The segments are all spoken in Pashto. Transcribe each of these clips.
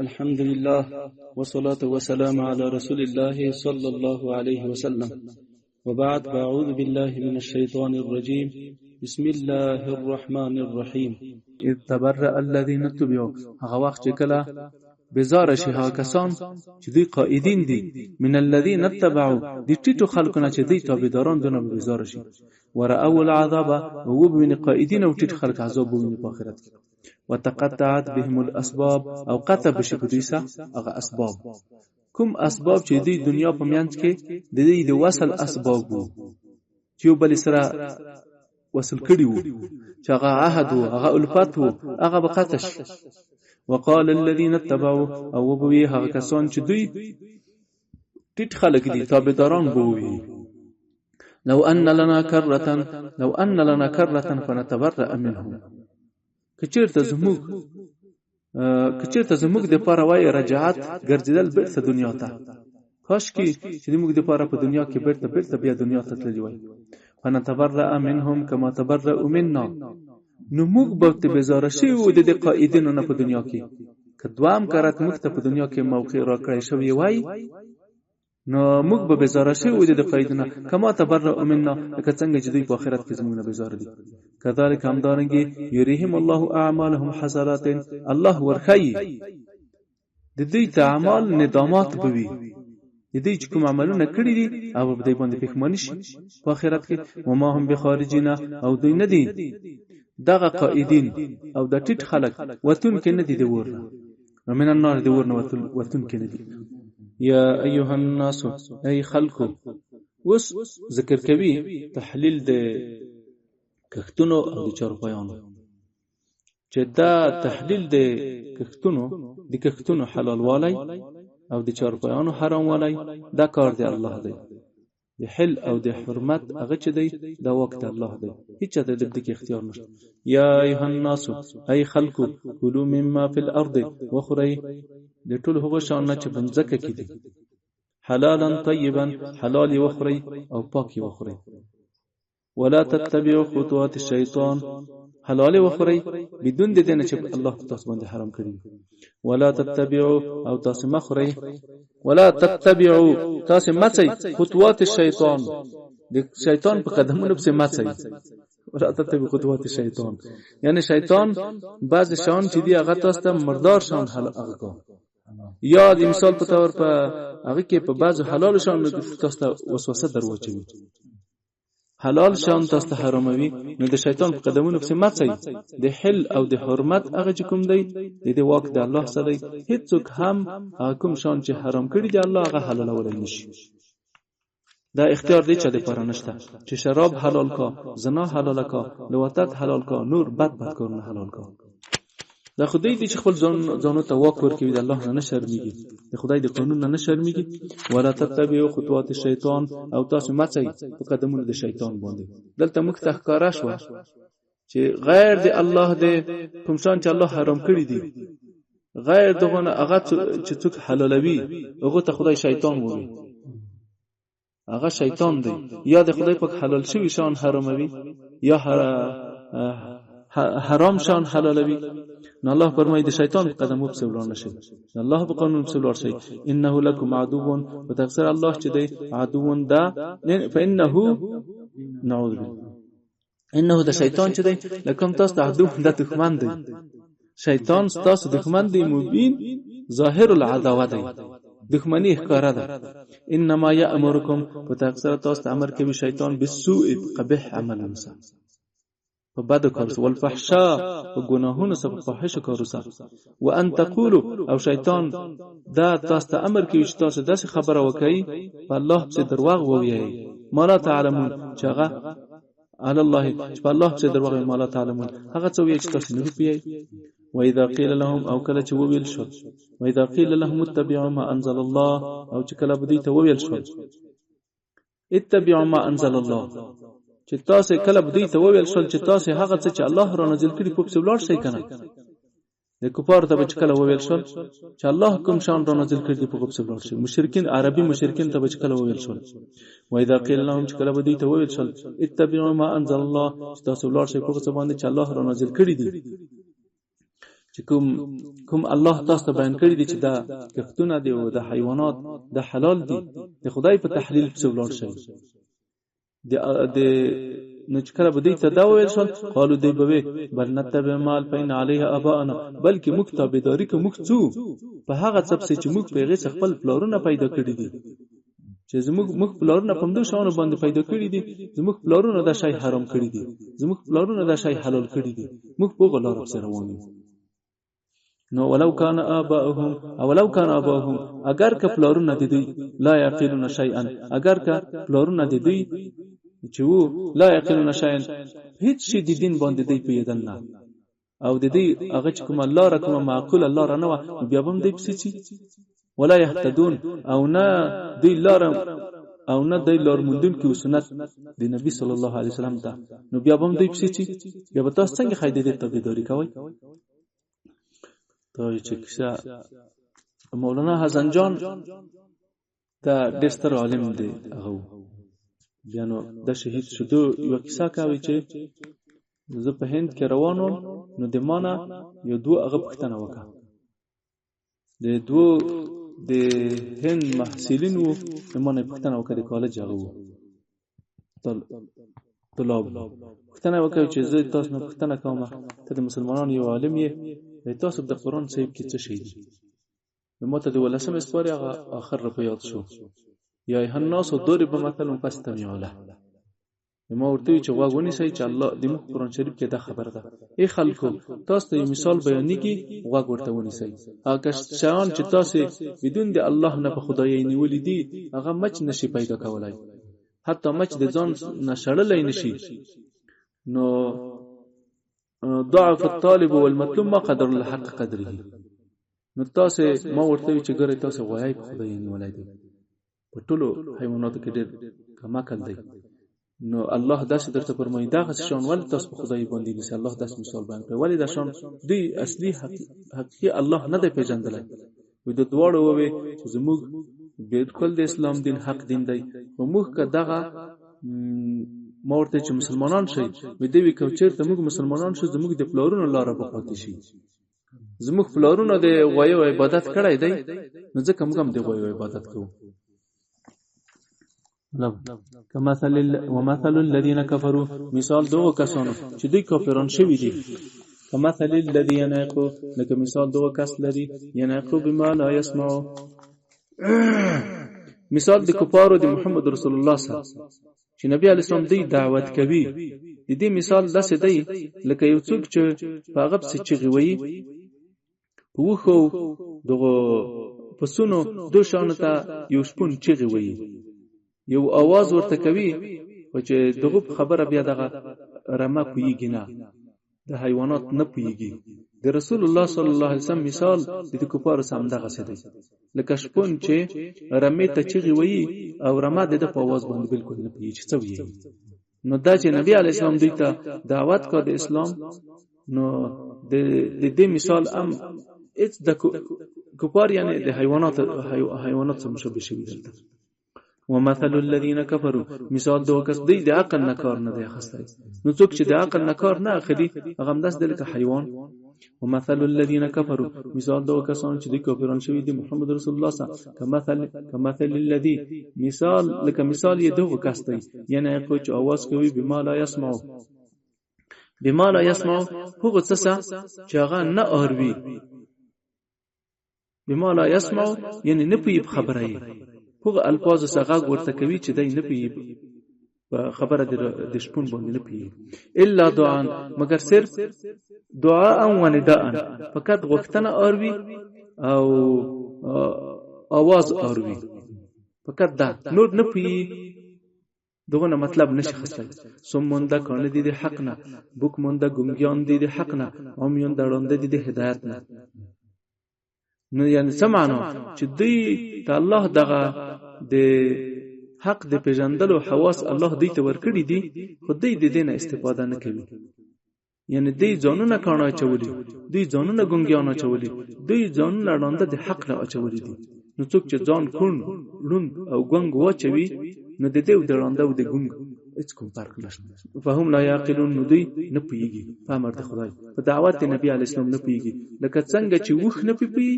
الحمد لله والصلاة والسلام على رسول الله صلى الله عليه وسلم. وبعد، فأعوذ بالله من الشيطان الرجيم. بسم الله الرحمن الرحيم. اذ تبرأ الذين اتبعوا، هغه وخت چې کله بیزاره شي هغه کسان چې دوی قائدین دي، من الذين اتبعوا، د ټیټو خلکو نه چې دوی تابعداران دونه به بیزاره شي. ورأوا العذاب، او وبویني قائدین او ټیټ خلک عذاب وویني په آخرت کې. وتقطعت بهم الاسباب، او قطع به شي په دوی سره هغه اسباب، کوم اسباب چې دوی دنیا په منځ کې د دوی د وصل اسباب وو، چې یو بل سره وصل کړي وو، چې هغه عهد وو، هغه الفت وو، هغه به قطع شي. وقال الذين اتبعوا، او وبوي هغه کسان چې دوی ټیټ خلک دي، تابعداران به ووي، لو ان لنا کرة، لو ان لنا کرة فنتبرأ منهم، که چیرته زموږ دپاره وای رجعت، ګرځېدل بیرته دنیا ته، کاشکې چې زموږ دپاره په دنیا کې بیرته بیا دنیا ته تللي وای. فنتبرأ منهم کما تبرأوا منا، نو موږ به ترې بېزاره شوي وو د دې قائدینو نه په دنیا کې. که دوام کرت موږ ته په دنیا کې موقع راکړی شوې وای، نو موږ به بېزاره شوي وو د دې قائدینو، کما تبرأوا منا، لکه څنګه چې دوی په آخرت کې زموږ نه بېزاره دي. کذلک، همدارنګې، یریهم الله اعمالهم حسرات، الله ورښیي د دوی ته اعمال ندامات به وي، د دوی چې کوم عملونه کړي دي او په دوی باندې پښیماني شي په آخرت کې. وما هم بخارجین، او دوی نه دي دغه قائدین او د ټیټ خلک وتونکي نه دي د اور نه، ومن النار، د اور نه وتونکي نه دي. یا ایها الناس، ای خلکو، اوس ذکر کوي تحلیل د کښتونو او د چارپایانو، چې دا تحلیل د کښتونو، د کښتونو حلالوالی او د چارپایانو حراموالی، دا کار دی الله دی. د حل او د حرمت هغه چې دی دا واک د الله دی، هیچا ته د دې کې اختیار نشته. یا ایها الناس، ای خلکو، کلوا مما فی الارض، وخورئ د ټولو هغو شیانو نه چې په مځکه کې دي، حلالا طیبا، حلال یې وخورئ او پاک یې وخورئ. ولا تتبعوا خطوات الشیطان، حلال یې وخورئ بدون د دې نه چې الله په تاسو باندې حرام کړي. ولا تتبعوا، او تاسو مه خورئ، ولا تتبعوا، تاسو مه ځئ، خطوات الشیطان، د شیطان په قدمونو پسې مه ځئ. ولا تتبعوا خطوات الشیطان، یعنی شیطان بعضې شیان چې دي هغه تاسو ته مردار شیان هغه کا، یا د مثال په طور په هغه کې په بعضو حلالو شیانو تاسو ته وسوسه در واچوي، حلال شیان تاسو ته حراموي. نو د شیطان په قدمونو پسې مه ځئ. د حل او د حرمت هغه چې کوم دی د دې واک د الله سره دی، هیڅوک هم هغه کوم شیان چې حرام کړي دي الله هغه حلالولی نشي. دا اختیار دی چا دپاره نشته چې شراب حلال کا، زنا حلاله کا، لواطت حلال کا، نور بد بد کارونه حلال کا. دا خو دوی دي چې خپل ځانو ته واک ورکوي، د الله نه نه شرمیږي، د خدای د قانون نه نه شرمیږي. ولا تتبعوا خطوات الشیطان، او تاسو مه ځئ په قدمونو د شیطان باندې. دلته موږ ته ښکاره شوه چې غیر د الله دی کوم شیان چې الله حرام کړي دي، غیر دغه نه هغه چې څوک حلالوي هغه ته خدای شیطان ووي، هغه شیطان دی. یا د خدای پاک حلال شوي شیان حراموي، یا حرام شیان حلالوي. نو الله فرمایي د شیطان په قدمو پسې ولاړ نه شئ، د الله په قانون پسې ولاړ شئ. انه لکم عدو، په تفسیر الله چې دی عدو دا، فانه نعوذ بالله، انه د شیطان چې دی لکم تاسو ته عدو، دا دښمن دی. شیطان ستاسو دښمن دی، مبین ظاهر العداوه دی، دښمني ښکاره ده. انما یامرکم، په تفسیر تاسو ته امر کوي شیطان بالسوء، قبیح عملونو سره، په بدو کارو سره، والفحشاء، په ګناهونو سره، په فاحشو کارو سره. وان تقولوا، او شیطان دا تاسو ته امر کوي چې تاسو داسې خبره وکړئ، په الله پسې درواغ ووایئ، ما لا تعلمون، چې هغه علی الله، چې په الله پسې درواغ ووایئ، ما لا تعلمون، هغه څه ووایئ چې تاسو نه پوهېږئ. وإذا قيل لهم، او کله چې وویل شول، وإذا قيل لهم اتبعوا ما أنزل الله، او چې کله به دوی ته وویل شول اتبعوا ما أنزل الله، چې تاسو کله به دوی ته وویل شول چې تاسو هغه څه چې الله را نازل کړي په پسې ولاړ شئ که نه. د کفارو ته به چې کله وویل شول چې الله کوم شان را نازل کړي دي په هغو پسې ولاړ شئ، مشرکین، عربي مشرکین ته به چې کله وویل شول، وإذا قیل لهم، چې کله به دوی ته وویل شول اتبعوا ما أنزل الله، چې تاسو ولاړ شئ په هغه څه باندې چې الله را نازل کړي دي، چې کوم الله تاسو ته بیان کړی دي چې دا کښتونه دي او دا حیوانات دا حلال دي، د خدای په تحلیل پسې ولاړ شئ. د نو چې کله به دوی ته دا وویل شول، قالو دوی به وي بل نتبع ما الفینا علیه آباءنا، بلکې موږ تابعداري کوو، موږ څو په هغه څه پسې چې موږ په هغې څه خپل پلارونه پیدا کړي دي، چې زموږ پلارونه په همدو شیانو باندې پیدا کړي دي، زموږ پلارونه دا شی حرام کړي دي، زموږ پلارونه دا شی حلال کړي دي، موږ په هغه لاره پسې روان یو. نو ولو کان آباؤهم، ولو کان آباؤهم، اگر که پلارونه د دوی لا یعقلون شیئا، اگر که پلارونه د دوی چې وو لا یعقلون شیئا، هیڅ شي د دین باندې دوی پوهېدل نه، او د دوی هغه چې کومه لاره کومه معقوله لاره نه وه، نو بیا به هم دوی پسې ځي. ولا یهتدون، او نه دوی لاره او نه دوی لار موندونکي و سنت د نبي صلی الله علیه وسلم ته، نو بیا به هم دوی پسې ځي. بیا به تاسو څنګه خی د دې تابعداري کوئ؟ ته چې کیسه مولانا حسن جان دا ډېر ستر عالم دی، هغه بیا نو دا شهید شو. ده یوه کیسه کوي چې زه په هند کې روان وم، نو د ما نه یو دوه هغه پوښتنه وکړه، د دوو د هند محصلین وو، د ما نه یې پوښتنه وکړه، د کالج هغه وو طلاب، پوښتنه وکړه چې زه تاسو نه پوښتنه کوم، ته د مسلمانانو یو عالم یې، تاسو د قرآن صاحب کې څه شی دي؟ نو ما ته د ولسمې سپارې هغه آخر را په یاد شو، یا ایها الناس ضرب مثل فاستمعوا له. ما ورته وویل چې غوږ ونیسئ چې الله د موږ قرآن شریف کې دا خبره ده، ای خلکو تاسو ته یو مثال بیانېږي، غوږ ورته ونیسئ. هغه شیان چې تاسو بدون د الله نه په خدایۍ نیولي دي، هغه مچ نشي پیدا کولی، حتی مچ د ځان نه شړلی نشي. نو ضعف الطالب والمطلوب ما قدر الله حق قدره. نو تاسو ما ورته وویل چې ګورئ تاسو غویی په خدای نیولی دی، په ټولو حیواناتو کې ډېر کم عقل دی، نو الله داسې درته فرمایي دغسې شیان ولې تاسو په خدای باندې نیسئ؟ الله داسې مثال بیان کړی، ولې دا شیان دوی اصلي حقیقي الله نه دی پېژندلی. وایي د دواړو ووی چې زموږ بالکل د اسلام دین حق دین دی، خو موږ که دغه ما ورته چې مسلمانان شئ، وایي دوی وایي که چېرته موږ مسلمانان شو، زموږ د پلارونو لاره به پاتې شي، زموږ پلارونو د غویو عبادت کړی دی، نو ځکه موږ هم د غویو عبادت کوو. کمثل ومثل الذين كفروا، مثال دغو کسانو چې دوی کافران شوي دي، کمثل الذي ينعق، لکه مثال دغو کس لري ينعق بما لا يسمع، مثال د کفارو د محمد رسول الله سره چې نبی علیه السلام دوی دعوت کوي، د دې مثال داسې دی لکه یو څوک چې په هغه پسې چیغې وهي، په وښو دغو پسونو دو شیانو ته یو شپون چیغې وهي، یو اواز ورته کوي، خو چې دغه په خبره بیا دغه رمه پوهېږي نه، د حیوانات نه پوهېږي. د رسول الله صلی الله علیه وسلم مثال د کفارو سره همدغسې دی، لکه شپون چې رمې ته چیغې وهي او رمه د ده په اواز باندې بالکل نه پوهېږي چې څه وایي. نو دا چې نبی علیه السلام دوی ته دعوت کا د اسلام، نو د دې مثال هم هېڅ د کفار یعنې د حیوانات سره مشابه شوي دلته. ومثل الذين كفروا، مثال دغه کس دوی د عقل نه کار نه دی اخیستی، نو څوک چې د عقل نه کار نه اخلي هغه همداسې دی لکه حیوان. ومثل الذين كفروا، مثال دغه کسان چې دوی کافران شوي دي محمد رسول الله سره، کمثل الذي، مثال لکه مثال یې دغه کس دی یعنې هغه چې اواز کوي بما لا يسمع، بما لا يسمع هغه څه چې هغه نه اوروي، بما لا يسمع یعنې نه پوهېږي په خبره یې، هغه الفاظو سره غږ ورته کوي چې دی نه پوهېږي په خبره د شپون باندې نه پوهېږي. الا دعاء، مګر صرف دعاء و نداء، فقط غوښتنه اروي او اواز اروي، فقط دا، نور نه پوهېږي، دغه نه مطلب نشي خستلی. صم ده کاڼه دي د حق نه، بکم ده ګونګیان دي د حق نه، عمي ده ړانده دي د هدایت نه. نو یعنی څه معنا چې دوی ته الله دغه د حق د پېژندلو حواس الله دوی ته ورکړي دي، خو دوی د دې نه استفاده نه کوي، یعنی دوی ځانونه کاڼه اچولي، دوی ځانونه ګونګیان اچولي، دوی ځانونه ړانده د حق نه اچولي دي. نو څوک چې ځان کوڼ، ړوند او ګونګ واچوي، نو د دې او د ړانده او د ګونګ هیڅ کوم فرق نشته. فهم لا یعقلون، نو دوی نه پوهیږي په امر د خدای، په دعوت د نبی علیه السلام نه پوهیږي. لکه څنګه چې اوښ نه پوهیږي،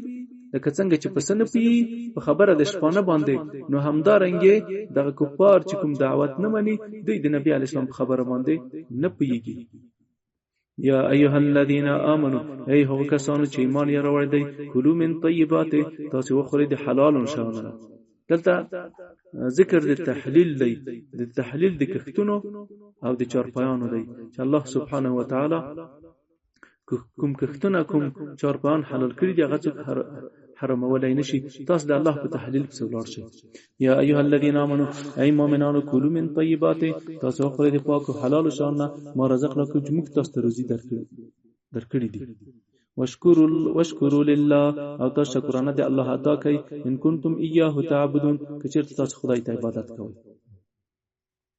لکه څنګه چې پسه نه پوهیږي په خبره د شپانه باندې، نو همدارنګې دغه کفار چې کوم دعوت نه مني دوی د نبی علیه السلام په خبره باندې نه پوهیږي. یا ایها الذین آمنو، ای هغو کسانو چې ایمان یې راوړی دی، کلو من طیبات، تاسې وخورئ د حلالو شیانو نه. دلته ذکر د تحلیل دی، د تحلیل د کښتونو او د چارپایانو دی چې الله سبحانه وتعالی کوم کښتونه کوم چارپایان حلال کړي دي هغه څوک حرامولی نشي. تاسو د الله په تحلیل پسې ولاړ شئ. یا ایها الذین آمنو، ای مؤمنانو، کلو من طیبات، تاسو وخورئ د پاکو حلالو شیانو نه، ما رزقناکم، چې موږ تاسو ته روزي درکړي دي. واشکروا لله، او تاسو شکرانه د الله ادا کړئ، ان کنتم ایاه تعبدون، که چېرته تاسو خدای ته عبادت کوئ.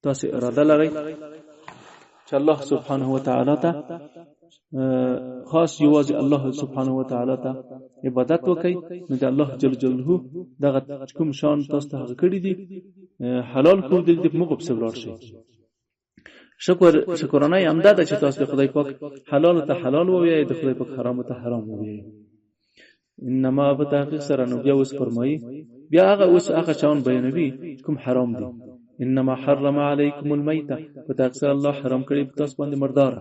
تاسو اراده لرئ چې الله سبحانه وتعالی ته خاص یوازې الله سبحانه وتعالی ته عبادت وکړئ، نو د الله جل جلاله دغه کوم شان تاسو ته هغه کړي دي حلال ښودل دي، په موږ پسې ولاړ شئ. شکرانه یې همدا ده چې تاسو د خدای پاک حلال ته حلال ووایئ، د خدای پاک حرام ته حرام ووایئ. انما په تحقیق سره، نو بیا اوس فرمایي، بیا هغه اوس هغه شیان بیانوي چې کوم حرام دي. انما حرم علیکم المیته، په تحقیق سره الله حرام کړی په تاسو باندې مرداره،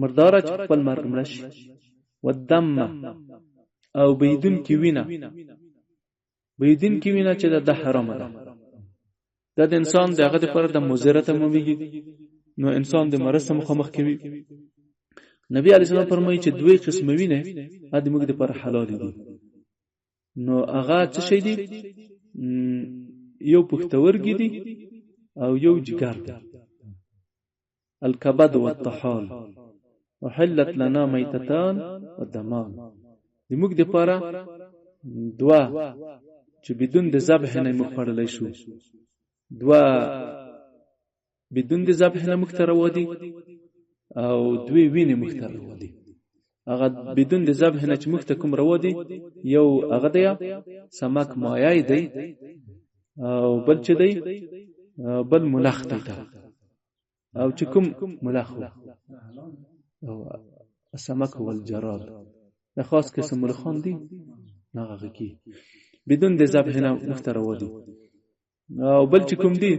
مرداره چې خپل مرګ مړه شي، والدم، او بهیدونکې وینه، بهیدونکې وینه چې ده حرامه ده. دا د انسان د هغه دپاره د مضره تمامېږي، نو انسان د مرض سره مخامخ کوي. نبی علیه السلام فرمایي چې دوې قسمه وینې هغه د موږ دپاره حلالې دي. نو هغه څه شی دي؟ یو پښتورګي دي او یو جګر دی. الکبد والطحال، احلت لنا میتتان ودمان. د موږ دپاره دوه چې بدون د ذبح نه موږ خوړلی شو، دوه بدون د ذبح نه موږ ته روا دي، او دوې وینې موږ ته روا دي. هغه بدون د ذبح نه چې موږ ته کوم روا دي، یو هغه دی سمک مایای دی، او بل چې دی بل ملخ دی دا. او چې کوم ملخ او السمک والجراد، دا خاص قسم ملخان دي، هغه کې بدون د ذبح نه موږ ته روا دي. او بل چې کوم دي،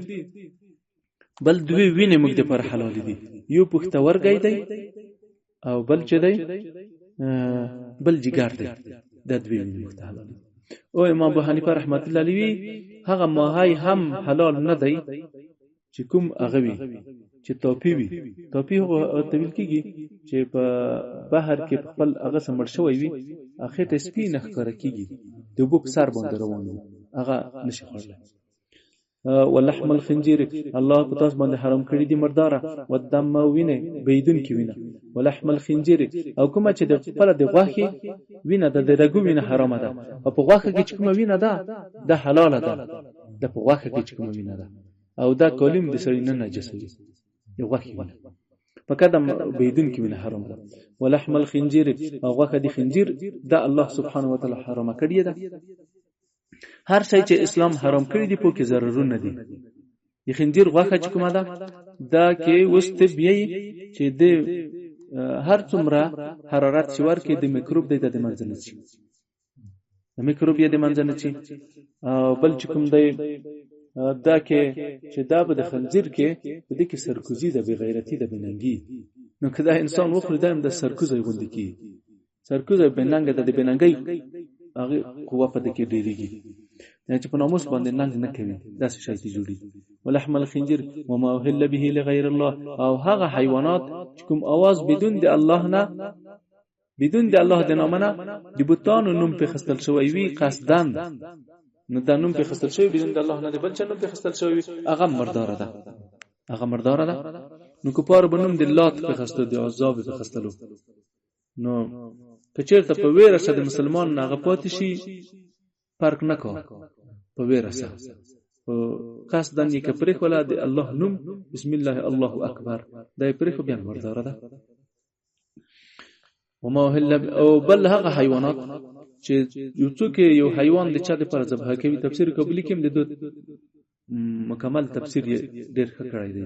بل دوې وینې موږ دپاره حلالې دي، یو پښتورګی دی او بل چې دی بل جګر دی. دا دوې وینې موږ ته حلالې دي. او امام ابو حنیفه رحمت الله علیه هغه ماهی هم حلال نه دی چې کوم هغه وي چې توپی وي. توپی هغه ته ویل کېږي چې په بحر کې په خپل هغه سره مړ شوی وي، خېټه سپینه ښکاره کېږي، د اوبو په سر باندې روان وي، هغه نشي خوړلی. ولحم الخنزیر، الله په تاسو باندې حرام کړی دي مرداره، والدم وینه، بهیدونکې وینه، ولحم الخنزیر، او کومه چې د خپله د غوښې وینه ده، د رګو وینه حرامه ده، او په غوښه کې چې کومه وینه ده دا حلاله ده، دا په غوښه کې چې کومه وینه ده، او دا کالیم د سړي نه نجسوي، د غوښې وینه په قدم بهیدونکې وینه حرام ده. ولحم الخنزیر، او غوښه د خنزیر دا الله سبحانه وتعالی حرامه کړې ده. هر شی چې اسلام حرام کړی دی پکې ضررونه دي. د خنزیر غوښه چې کومه ده دا کې اوس طب یې چې د هر څومره حرارت چې ورکړي د میکروب دی د منځه نه ځي، د میکروب یې د منځه نه ځي. او بل چې کوم دی دا کې چې دا به د خنزیر کې په دې کې سرکوزي ده، بېغیرتي ده، بېننګي. نو که دا انسان وخوري دا هم د سرکوزی غوندې کېږي، سرکوزی بېننګه ده، د بېننګۍ هغې قوه په دې کې ډېرېږي، یعنې چې په ناموس باندې ننګ نه کوي، داسې شی ته جوړېږي. ولحم الخنزیر وما اهل به لغیر الله، او هغه حیوانات چې کوم اواز بدون د الله نه، بدون د الله د نامه نه د بتانو نوم پې خستل شوی وي قصداً، نو دا نوم پې خستل شوی بدون د الله نه د بل چا نوم پې خستل شوی وي، هغه مرداره ده، هغه مرداره ده. نو کفارو به نوم د لات پې خستو، د عزا به پې خستلو. نو که چېرته په ویره سره د مسلمان نه هغه پاتې شي فرق نه کا، په ویره سره قصداً یې که پرېښوله د الله نوم بسم الله الله اکبر دا یې پرېښو بیا مرداره ده. وما اهل او بل هغه حیوانات چې یو څوک یو حیوان د چا دپاره ذبح کوي، تفسیر کابلي کې هم د دوه مکمل تفسیر یې ډېر ښه کړی دی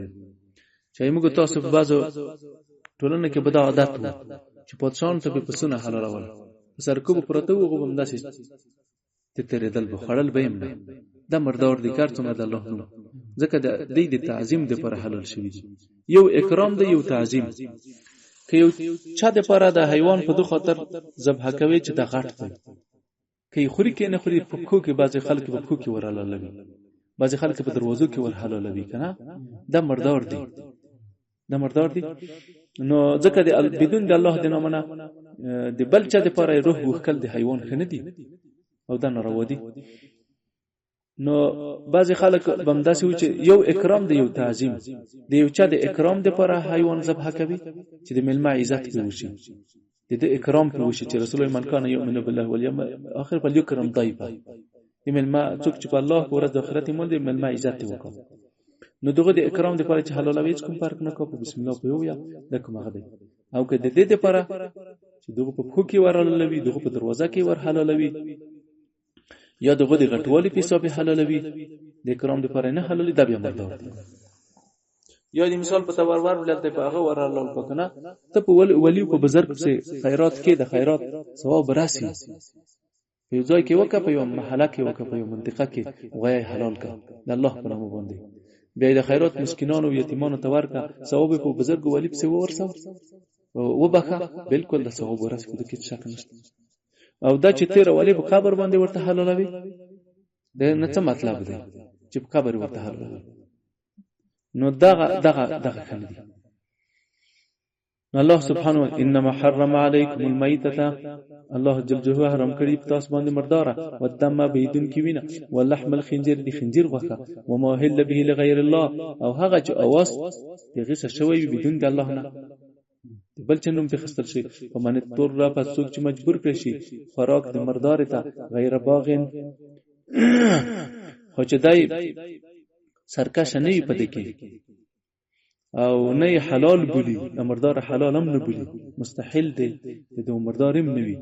چې موږ تاسو په بعضو ټولنه کې به دا عادت وو چې پادشاهانو ته به پسونه حلالول، په سرکو به پراته وو، هغو به همداسې تېرېدل به، خوړل به یې هم نه. دا مردار دي که هر څومره د الله نوم، ځکه د دوی د تعظیم دپاره حلال شوي دي. یو اکرام دی، یو تعظیم. که یو چا دپاره د حیوان په دو خاطر ذبح کوي چې دا غټ دی، که یې خوري که یې نه خوري، په پښو کې بعضې خلک په پښو کې ور حلالوي، بعضې خلک په دروازو کې ور حلالوي، که نه دا مردار دي، دا مردار دي. نو ځکه د بدون د الله د نامه نه د بل چا دپاره روح وښکل د حیوان ښه نه دي او دا ناروا دي. نو بعضې خلک به همداسې وو چې یو اکرام دی یو تعظیم، د یو چا د اکرام دپاره حیوان ذبح کوي چې د میلمه عزت پرې وشي، د ده اکرام پرې وشي چې رسول الله من کان یؤمن بالله والیوم اخر فلیکرم ضیفه، د میلمه څوک چې په الله په ورځ د آخرت ایمان دی میلمه عزت یې وکړه. نو دغه د اکرام دپاره چې حلالوي هېڅ کوم فرق نه کوي، په بسم الله په ووایه دا کوم هغه دی. او که د دې دپاره چې دغه په پښو کې ور حلالوي، دغه په دروازه کې ور حلالوي، یا دغه د غټوالي په حساب حلالوي، د اکرام دپاره نه حلالوي، دا بیا مردار دی. یا د مثال په تور ور ولته په هغه ور حلال کړه، که نه ته په ولي په بزرګ پسې خیرات کې د خیرات ثواب راسي. په یو ځای کې وکړه، په یو محله کې وکړه، په یو منطقه کې غویی حلال کړه د الله په نامه باندې، بیا د خیرات مسکینانو او یتیمانو ته ورکړه، ثواب یې په بزرګ ولي پسې وورسوه وبخښه، بالکل د ثواب ورسي، په دې کې شک نشته. او دا چې تېره ولي په قبر باندې ورته حلالوي، د نه څه مطلب دی چې په قبر ورته حلالوي؟ نو دغه دغه دغه ښه نه دي. الله سبحانه و انما حرم علیکم المیتة، الله جل جلاله حرام کړی په تاسو باندې مرداره، والدم بهیدونکې وینه، ولحم الخنزیر د خنزیر غوښه، وما اهل به لغیر الله، او هغه چې اواز د هغې څخه شوی وي بدون د الله نه، د بل چا نوم پرې اخیستل شي. فمن اضطر، پس څوک چې مجبور کړی شي خوراک د مردارې ته، غیر باغ، خو چې دی سرکشه نه وي په دې کې او نه یې حلال بولي، د مردار حلال هم نه بولي، مستحیل دی د مردار هم نه وي،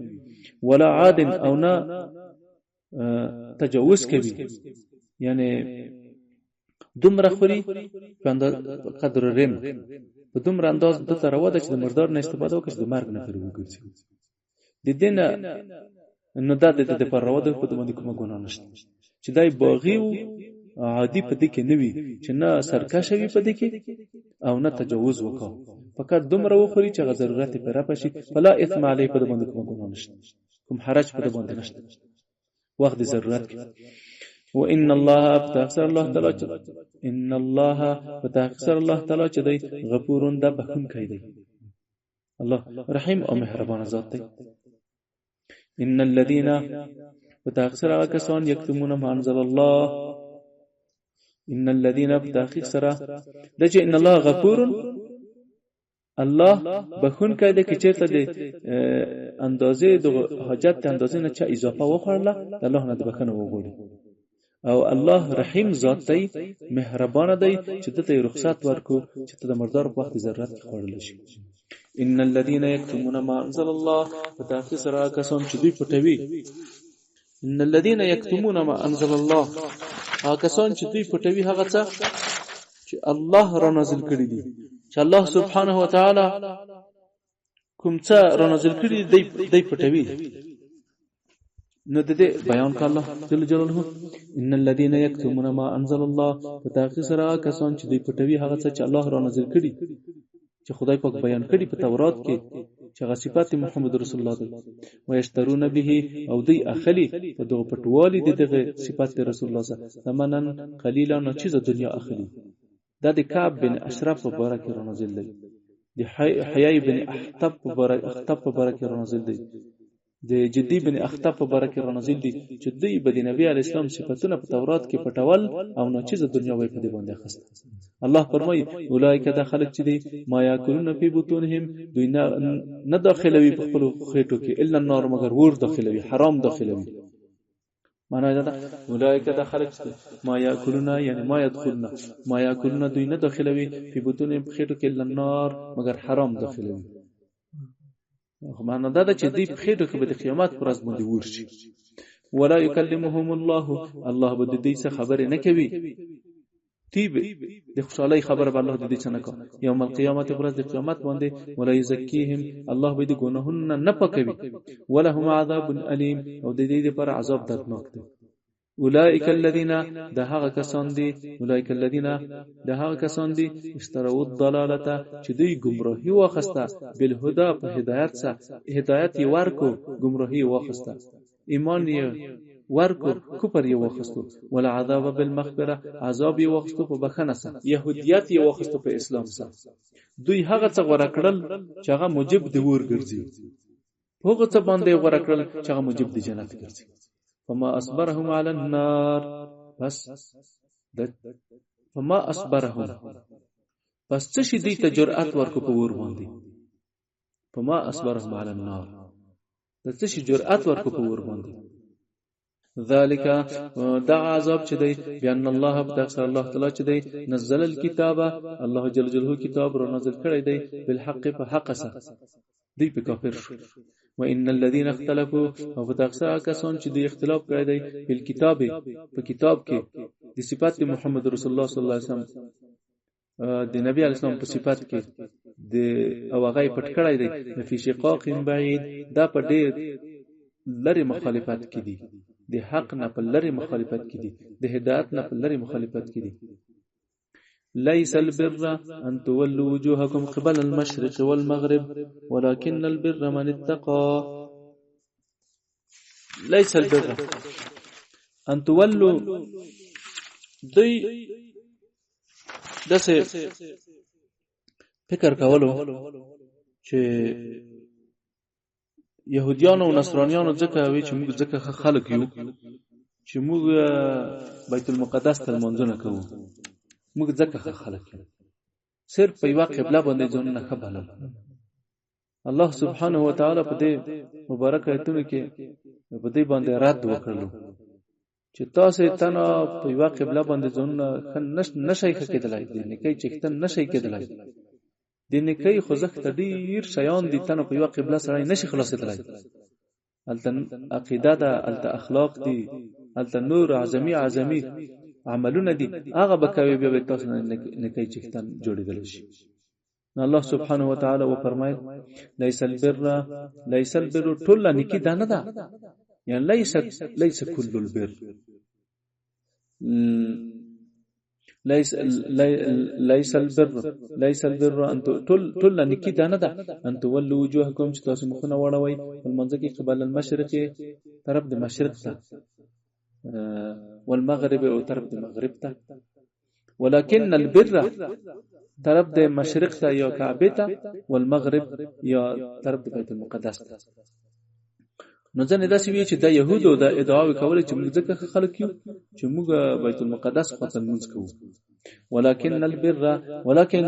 ولا عاد، او نه تجاوز کوي، یعنی دومره خوري په قدر رم، په دومره انداز ده ته روا ده چې د مردار نه استفاده وکړي چې د مرګ نه پرې وګرځي. د دې نه نو دا د ده دپاره روا ده، په ده باندې کومه ګناه نشته چې دی باغي و عادي په دې کې نه وي، چې نه سرکشه وي په دې کې او نه تجاوز وکړي، فقط دومره وخوري چې هغه ضرورت یې پرې رفع شي، فلا اثم علیه، په ده باندې کومه ګناه نشته، کوم حرج په ده باندې نشته وخت د ضرورت کې. وان الله په الله تعالی ان الله په الله تعالی چې دی غفور د بخښونکی دی، الله رحیم او مهربان ذات دی. ان الذين په تحقیق سره هغه کسان یکتمون ما انزل الله، ان الذين په تحقیق سره د چې ان الله غفور، الله بخښونکی دی، که چېرته د اندازې د حاجت د اندازې نه چا اضافه وخوړله د الله نه د بخښنه وغواړي، او الله رحیم ذات دی، مهربانه دی، چې ده ته یې رخصت ورکړو چې ته د مردار په وخت ضرورت کې خوړلی شي. ان الذين يكتمون ما انزل الله، په تحقیق سره هغه کسان چې دوی پټوي، ان الذين يكتمون ما انزل الله، هغه کسان چې دوی پټوي هغه څه چې الله را نازل کړي دي، چې الله سبحانه وتعالی کوم څه را نازل کړي دي دی پټوي. نو د دې بیان کړه الله جل جلاله ان الذين يكتمون ما انزل الله، په تحقیق سره هغه کسان چې دوی پټوي هغه څه چې الله را نازل کړي، چې خدای پاک بیان کړي په تورات کې چې هغه صفات محمد رسول الله دی، ویشترون به، او دوی اخلي په دغه پټوالي د دغه صفات رسول الله ثمنا قلیلا، ناچیزه دنیا اخلي. دا د کعب بن اشرف په باره کې را نازل دی، د حیی بن اخطب په باره کې را نازل دی، د جدي بن اخطب په باره کې را نازل دي، چې دوی به د نبي علیه السلام صفتونه په تورات کې پټول او ناچیزه دنیا به یې په دې باندې اخیسته. الله فرمایي اولئک، دا خلک چې دي، ما یاکلون فی بطونهم، دوی نه داخلوي په خپلو خېټو کې الا النار، مګر ور داخلوي، حرام داخلوي. معنا دا ده اولئک، دا خلک چې ما یاکلون، یعنی ما یدخلون، ما یاکلون، دوی نه داخلوي فی بطونهم په خېټو کې الا النار، مګر حرام داخلوي. خو معنا دا ده چې دوی په خېټو کې به د قیامت پر ورځ باندې ورشي. ولا یکلمهم الله، الله به د دوی څخه خبرې نه کوي. طیب د خوشحالۍ خبره به الله د دې څه نه کا. یوم القیامت، ورځ د قیامت باندې، ولا یزکیهم، الله به د ګناهونو نه پاکوي، ولهم عذاب الیم، او د دې لپاره عذاب دردناک دی. اولئک الذین، د هغه کسان دي، اولئک الذین، د هغه کسان دي، اشتروا الضلاله، چې دوی ګمراهي واخسته، بالهدى، په هدایت سره، هدایت یې ورکو، ګمراهي یې واخسته، ایمان یې ورکو، کفر یې واخستو، والعذاب بالمغفره، عذاب یې واخستو په بخښنه سره، یهودیت یې واخستو په اسلام سره. دوی هغه څه غوره کړل چې هغه موجب د ور ګرځي، په هغه څه باندې غوره کړل چې هغه موجب د جنت ګرځي. فما اصبرهم علی النار، پس د فما اصبرهم، پس څه شي دوی ته جرأت ورکو په ور باندې؟ فما اصبرهم علی النار، د څه شي جرأت ورکو په ور باندې؟ ذالک، دغه عذاب چې دی، بان الله، په تقصیر الله تعالی چې دی، نزل الكتاب، الله جل جلاله کتاب را نازل کړی دی، بالحق، په حق سره، دوی په کافر شو. وان الذين اختلفوا، او په تقصیر کسان چې دوی اختلاف کړی دی، بالکتاب، په کتاب کې د صفات محمد رسول الله صلی الله علیه وسلم، د نبی علیه السلام په صفات کې د او هغه پټ کړی دی، فی شقاق بعید، دا په ډیر لرې مخالفت کې دي، د حق نه په لرې مخالفت کې دي، د هدایت نه په لرې مخالفت کې دي. ليس البر أن تولوا وجوهكم قبل المشرق والمغرب ولكن البر من اتقى. ليس البر أن تولوا، دوی داسې فکر کولو چې يهوديانو او نصرانيانو ځکه وی چې موږ ځکه ښه خلک یو چې موږ بیت المقدس ته لمونځونه کوو، موږ ځکه ښه خلک یو، صرف په یوه قبله باندې ځانونه ښه بلل. الله سبحانه وتعالی په دې مبارک آیتونو کې په دې باندې رد وکړلو چې تاسو تنه په یوه قبله باندې ځانونه ښه نشئ ښه کېدلای، د نیکۍ څښتن نشئ کېدلای. د نیکۍ خوځښت ته ډېر شیان دي، تنه په یوه قبله سړی نشي خلاصېدلای. هلته عقیده ده، هلته اخلاق دي، هلته نور اعظمي اعظمي عملونه دي، هغه به کوي، بیا به تاسو نه نیکۍ څښتن جوړېدلی شي. نو الله سبحانه وتعالی وفرمایل ليس البر، ليس البر، ټول نیکي دا نه ده، یعنی ليس كل البر، ليس ليس البر، ليس البر ان ټول ټول نیکي دا نه ده، ان تولوا وجوهکم، چې تاسو مخونه واړوئ په لمانځه کې، قبل المشرق، طرف د مشرق ته، والمغرب، او طرف د مغرب ته، ولكن البر، طرف د مشرق ته یا کعبه ته، والمغرب، یا طرف د بیت المقدس ته. نو ځنې داسې وي چې د یهودو د ادعاوې کولې چې موږ ځکه ښه خلک یو چې موږ بیت المقدس خواته لمونځ کوو. ولكن البر، ولكن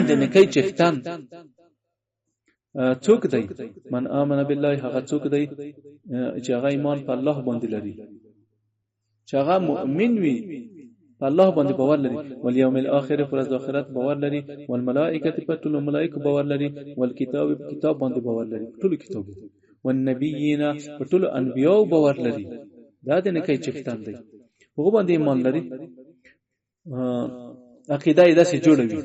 د نیکۍ څښتن څوک دی؟ من آمن بالله، هغه څوک دی چې هغه ایمان په الله باندې لري، چې هغه مؤمن وي، په الله باندې باور لري، والیوم الاخر، پر ورځ د آخرت باور لري، والملائکه، په ټولو ملائکو باور لري، والکتاب، په کتاب باندې باور لري، په ټولو کتابو، والنبیین، په ټولو انبیاو باور لري. دا د نیکۍ څښتن دی، هغه باندې ایمان لري، عقیده یې داسې جوړوي،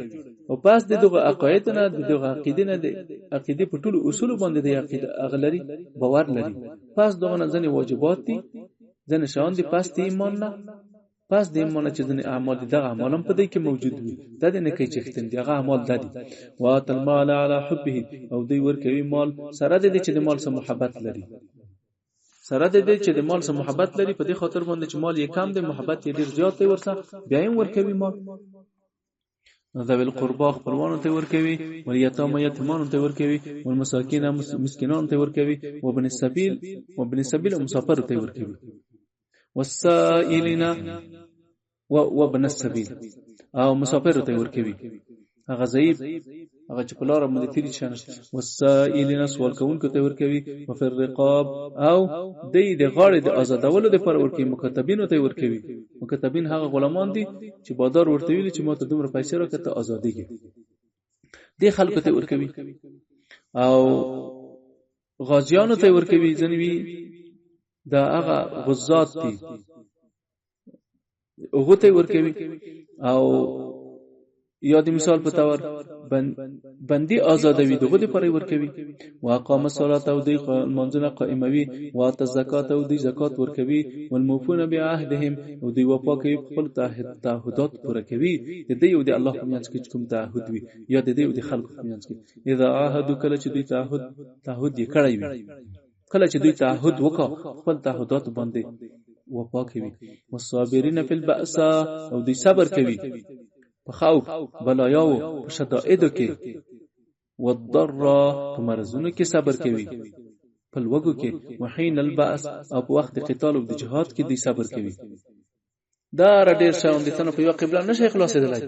او پس د دغه عقاید نه، د دغه عقیدې نه، د عقیدې په ټولو اصولو باندې د عقیده هغه لري، باور لري. پس دغه نه ځینې واجبات دي، ځینې شیان دي، پس د ایمان نه، پس د ایمان نه چې ځینې اعمال دي، دغه اعمال هم په دې کې موجود وي، دا د نیکۍ څښتن دي، هغه اعمال دا دي. وآت المال علی حبه، او دوی ورکوي مال سره د دې چې د مال سره محبت لري، سره د دې چې د مال سره محبت لري، په دې خاطر باندې چې مال یې کم دی، محبت یې ډېر زیات دی ورسره، بیا یې هم ورکوي مال. ذوي القربا، خپلوانو ته ورکوي، والیتاما، یتیمانو ته ورکوي، والمساکین، مسکینانو ته ورکوي، وابن السبیل، وابن السبیل، مسافرو ته ورکوي، والسائلین، وابن السبیل، او مسافرو ته ورکوي، هغه ضعیف، هغه چې په لاره باندې تېري شي، والسائلین، سوال کوونکو ته ورکوي، وفي الرقاب، او دی د غاړې د ازادولو دپاره ورکوي، مکاتبینو ته ورکوي. مکاتبین هغه غلامان دي چې بادار ورته ویلي چې ماته دومره پیسې راکړه ته ازادېږې، دې خلکو ته ورکوي، او غازیانو ته ورکوي. ځینې وي دا هغه غزات دي، هغو ته ورکوي. او یا د مثال په تور بندي آزادوي، دغه دپاره یې ورکوي. واقام الصلاة او دوی لمانځونه قائموي، وآتى الزکات او دوی زکات ورکوي، والموفون بعهدهم او دوی وفا کوي، په خپلو تعهدات پوره کوي. د دوی او د الله په منځ کې چې کوم تعهد وي، یا د دوی او د خلکو په منځ کې، اذا عاهدوا کله چې دوی تعهد یې کړی وي، کله چې دوی تعهد وکړ خپل تعهدات باندې وفا کوي. والصابرین فی البأساء او دوی صبر کوي په خوف، بلایاو، په شدائدو کې، والضراء په مرضونو کې صبر کوي، په لوږو کې، وحین البأس او په وخت د قتال او د جهاد کې دوی صبر کوي. دا را ډېر شیان دي، ته نو په یوه قبله نه شې خلاصېدلی،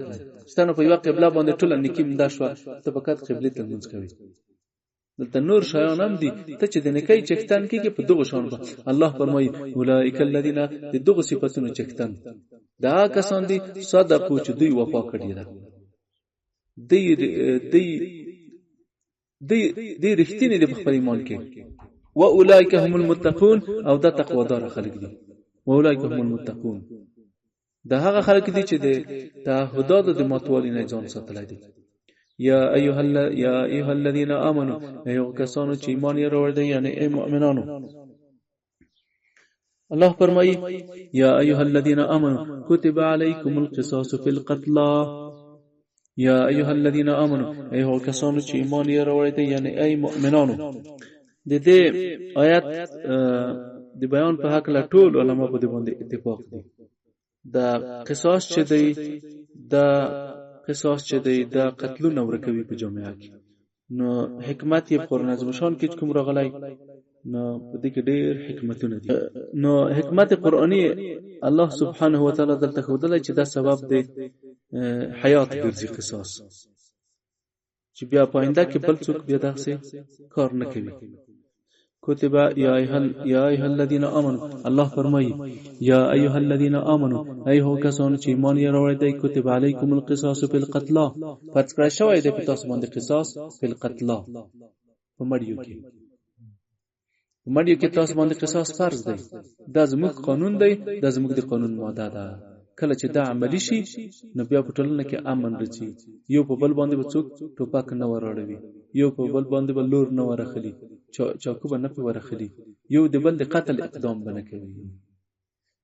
چې ته نو په یوه قبله باندې ټوله نیکي مونده شوه، ته فقط قبلې ته لمونځ کوې. دلته نور شیان هم دي، ته چې د نیکۍ څښتن کېږي په دغو شیانو به الله فرمایي اولئک الذین، د دغو صفتونو څښتن دا کسان دي صدقو چې دوی وفا کړې ده، دوی رښتیني دي په خپل ایمان کې. و اولئک هم المتقون او دا تقوادار خلک دي. و اولئک هم المتقون دا هغه خلک دي چې د تعهداتو د ماتوالي نه ځان ساتلی دی. یا ایها الذین آمنو، ای هغو کسانو چې ایمان یې راوړی دی، یعنی ای مؤمنانو. الله فرمایي یا ایها الذین آمنو کتب علیکم القصاص فی القتلى. یا ایها الذین آمنو، ای هغو کسانو چې ایمان یې راوړی دی، یعنی ای مؤمنانو. د دې آیت د بیان په هکله ټول علما په دې باندې اتفاق دي. دا قصاص چې دی، دا قصاص چې دی، دا قتلونه ورکوي په جامعه کې. نو حکمت یې په قرآن عظیم الشان کې کوم راغلی، نو په دې کې ډېر حکمتونه دي. نو حکمت قرآني الله سبحانه وتعالی دلته ښودلی چې دا سبب دی حیات ګرځي قصاص، چې بیا په آینده کې بل څوک بیا دغسې کار نه کوي. کتب یا ایها الذین آمنو، الله فرمایي یا ایها الذین آمنو، ای هغو کسانو چې ایمان یې راوړی دی، کتب علیکم القصاص فی القتلا، فرض کړی شوی دی په تاسو باندې قصاص فی القتلا، په مړیو کې، په مړیو کې تاسو باندې قصاص فرض دی. دا زموږ قانون دی، دا زموږ د قانون ماده ده. کله چې دا عملي شي نو بیا په ټولنه کې امن راځي، یو په بل باندې به څوک ټوپک نه وراړوي، یو په بل باندې به لور نه ورخلي، چاکو به نه پې ورخلي، یو د بل د قتل اقدام به نه کوي.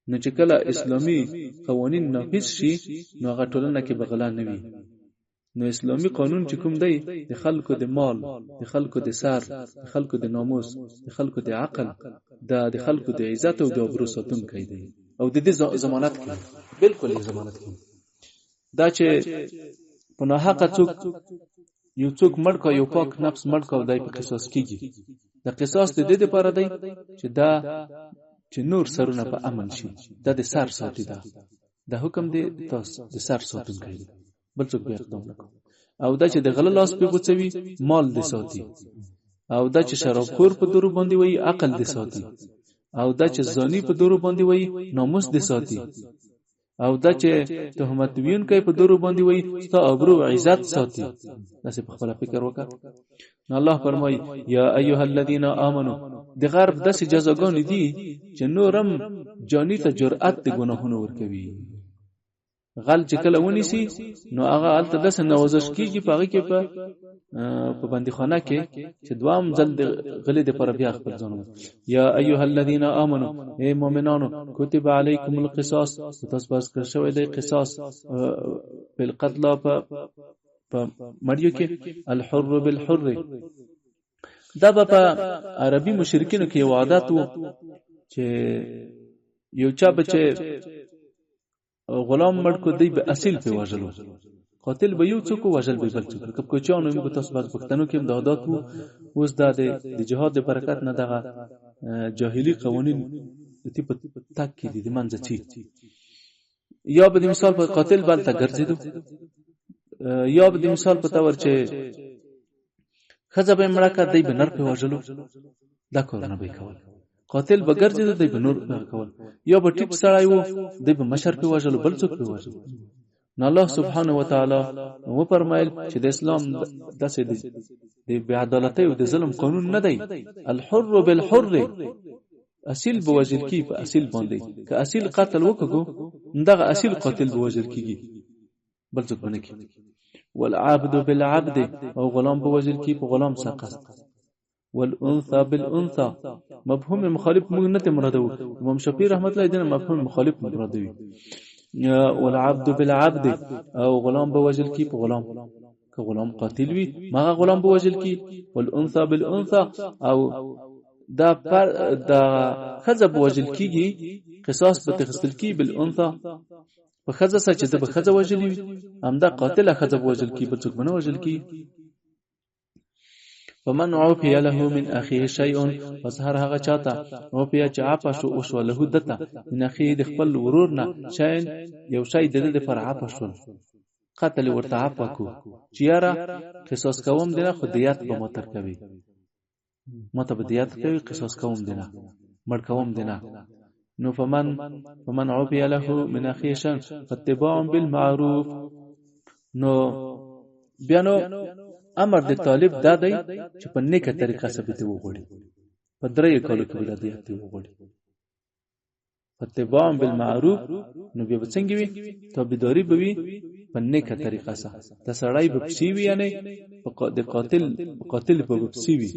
نو چې کله اسلامي قوانین نافذ شي نو هغه ټولنه کې به غلا نه وي. نو اسلامي قانون چې کوم دی، د خلکو د مال، د خلکو د سر، د خلکو د ناموس، د خلکو د عقل، د خلکو د عزت او د آبرو ساتونکی دی، او د دې ضمانت کوي، بالکل یې ضمانت کوي. دا چې په ناحقه څوک یو څوک مړ کا، یو پاک نفس مړ کا، دی په قصاص کیږي. د قصاص د دې دپاره دی چې دا چې نور سرونه په امن شي، دا د سر ساتي، ده دا حکم دی تاسو د سر ساتونکی دی، بل څوک به اقدام نه کوي. او دا چې د غله لاس پې غوڅوي مال دې ساتي، او دا چې شرابخور په درو باندې وایي عقل دې ساتي، او دا چې زانی په درو باندې وایي ناموس دې ساتي، او دا چې تهمت ویونکی په درو باندې وایي ستا آبرو عزت ساتي. داسې په خپله فکر وکړه. نو الله فرمایي یا ایها الذین آمنو، د غرب داسې جزاګانې دي چې نورم جاني ته جرأت د ګناهونو ورکوي. غل چې کله ونیسي نو هغه هلته داسې نوازش کیږي په هغه کې په بندیخانه کې چې دوام ځل د غلې دپاره بیا خپل ځان ور. یا ایها الذین آمنو، ای مؤمنانو، کتب علیکم القصاص، په تاسو فرض کړل شوی دی قصاص فی القتل، په مړیو کې، الحر بالحر. دا به په عربي مشرکینو کې یو عادت و چې یو چا به چې غلام مړ کو دی به اصیل پې وژلو، قاتل به یو څوک وژل به بل څوک. لکه کوچیانو موږ تاسو بعض پښتنو کې هم دا عادت وو. اوس دا د جهاد د برکت نه دغه جاهلي قوانین د تی په تک کې دي، د منځه ځي. یا به د مثال په قاتل به هلته ګرځېدو، یا به د مثال په تور چې ښځه به یې مړه کړه دی به نر پې وژلو، دا کارونه به یې کول. قاتل به ګرځېدو دی به نور دغه کول، یا به ټیټ سړی و دی به مشر پې وژلو، بل څوک پې وژلو. نو الله سبحانه وتعالی وفرمایل چې د اسلام داسې د بې عدالتۍ او د ظلم قانون نه دی. الحر بالحر، اصیل به وژل کی په اصیل باندې، که اصیل قتل وکړو دغه اصیل قاتل به وژل کیږي، بل څوک به نه کیږي. والعبد بالعبد، او غلام به وژل کی په غلام سره قصد. والانثى بالانثى، مفهوم مخالف موږ نه ته مرادو، امام شافعي رحمت الله دینه مفهوم مخالف مرادوي. والعبد بالعبد، او غلام به وژل کی په غلام، که غلام قاتل وي ماغه غلام به وژل کی. والانثى بالانثى، او دا پر دا ښځه به وژل کیږي، قصاص به تخستل کی بالانثى، په ښځه سره چې د به ښځه وژلي وي، همدا قاتله ښځه به وژل کی، بل څوک به نه وژل کی. فمن عفی له من اخیه شیء، پس هر هغه چاته عفی چې عفه شو وشوه له ده ته من اخیه د خپل ورور نه شیء یو شی د ده دپاره عفه شول، قتل یې ورته عفوه کو چې یاره قصاص کوم دی نه، خو دیت به ما ترکوي، ما ته به دیت کوي، قصاص کوم دی نه، مړ کوم دی نه. نو فمن عفی له من اخیه شیء فاتباع بالمعروف. نو بیا نو امر د طالب دا دی چې په نیکه طریقه سره به ترې وغواړي، په دریو کالو کې به دا دیت ترې وغواړي. فاتباع بالمعروف، نو بیا به څنګه وي؟ تابعداري به وي په نیکه طریقه سره، دا سړی به پسې وي، یعنې د قاتل په قاتل به پسې وي،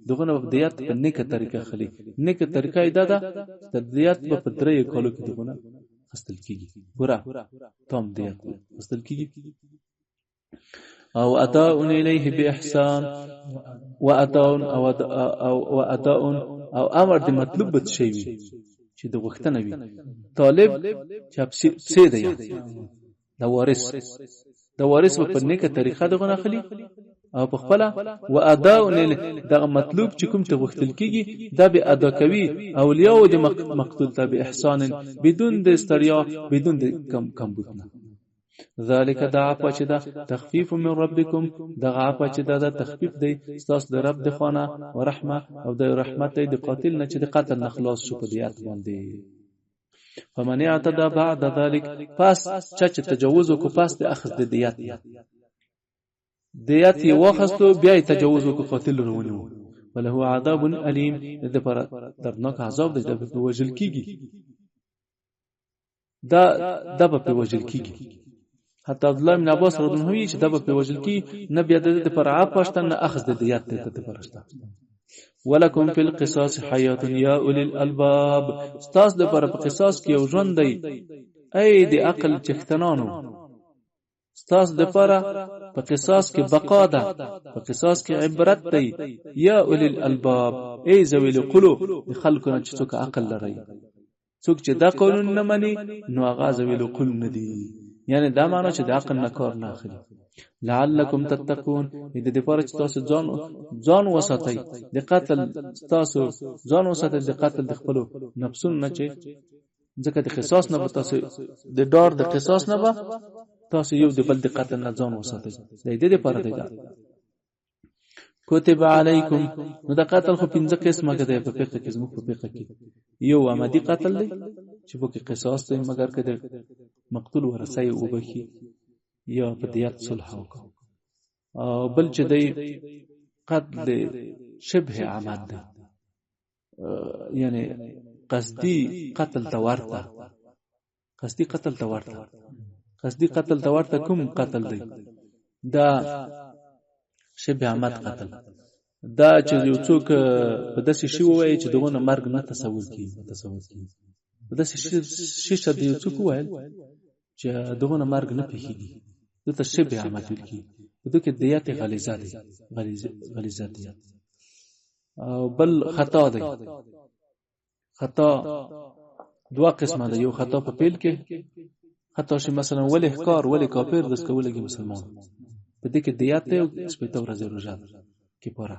دغه نه به دیت په نیکه طریقه اخلي. نیکه طریقه یې دا ده چې دیت به په دریو کالو کې دغه نه اخیستل کېږي، پوره تام دیت به اخیستل کېږي. او اداء الیه باحسان، واداء او او واداء او امر د مطلوب به څه شی وي چې د غوښتنه وي. طالب چې پسې دی، د وارث، د وارث به په نیکه طریقه دغه نه اخلي او په خپله واداء الیه دغه مطلوب چې کوم ته غوښتل کېږي دا به ادا کوي اولیاو د مقتول ته باحسان، بدون د ستړیا، بدون د کمبود نه. ذالک دا عفوه چې ده تخفیف من ربکم، دغه عفوه چې ده دا تخفیف دی ستاسو د رب د خوا نه، ورحمه او د رحمت دی د قاتل نه چې د قتل نه خلاص شو په دیت باندې. فمن اعتدى بعد ذلك، پس چا چې تجاوز وکړو پس د اخذ د دیت نه، دیت یې واخیستو بیا یې تجاوز وکړو قاتل راونیو، وله عذاب الیم، د ده لپاره دردناک عذاب دی، دا به پرې وژل کېږي، دا به پرې وژل کېږي. حتی عبدالله بن عباس رضی الله عنه چې دا به پرې وژل کېږي، نه بیا د ده دپاره عفوه شته، نه اخذ د دیت د ده دپاره شته. ولکم فی القصاص حیات یا اولی الالباب، ستاسو دپاره په قصاص کې یو ژوند دی ای د عقل څښتنانو، ستاسو دپاره په قصاص کې بقا ده، په قصاص کې عبرت دی. یا اولی الالباب، ای ذوی العقولو، د خلکو نه چې څوک عقل لري، څوک چې دا قانون نه مني نو هغه ذوی العقول نه دي، یعنی دا معنا چې د عقل نه کار نه اخلي. لعلکم تتقون، د دې لپاره چې تاسو ځان وساتئ د قتل، تاسو ځان وساتئ د قتل د خپلو نفسونو نه، چې ځکه د قصاص نه به تاسو د ډار د قصاص نه به تاسو یو د بل د قتل نه ځان وساتئ، د دې لپاره دی دا. کتب علیکم، نو د قتل خو پنځه قسمه دی په فقه کې، زموږ په فقه کې یو عمدي قتل دی چې پکې قصاص دی، مګر که د مقتول ورثه یې وبخښي یا په دیت صلح وکړي. او بل چې دی قتل شبه عمد دی، یعنی قصدي قتل ته ورته، قصدي قتل ته ورته، قصدي قتل ته ورته کوم قتل دی؟ دا شبه عمد قتل، دا چې یو څوک په داسې شي ووایي چې دغه نه مرګ نه تصور کیږي، متصور کیږي، په داسې شي چې یو څوک وویل چې دغه نه مرګ نه پېښېږي، دته شبه عمد ویل کیږي. په دې کې دیت غلیظه دی، غلیظه دی. او بل خطا دی، خطا دوه قسمه ده. یو خطا په پیل کې خطا شي، مثلا ولې ښکار، ولې کافر دس کولګي مسلمان، په دې کې دیت دی او شپېته ورځې روژه ده کفاره.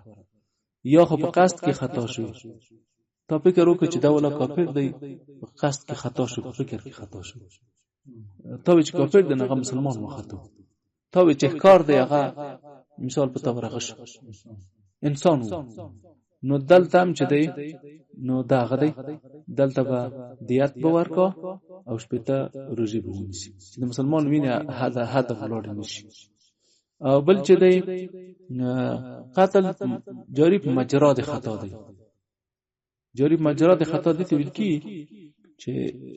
یا خو په قصد کې خطا شو، تا فکر وکړ چې دا ولا کافر دی، په قصد کې خطا شو، په فکر کې خطا شو، تا وی چې کافر دی هغه مسلمان وختو، تا وی چې ښکار دی هغه مثال په تا ورغه شو انسان و، نو دلته هم چې دی نو دا هغه دی، دلته به دیت به ورکا او شپېته روژې به ونیسي چې د مسلمان وینه هدف ولاړې نه شي. او بل چې دی قتل جاری په مجرا د خطا دی، جاری مجرا د خطا دي ته ویل کی چې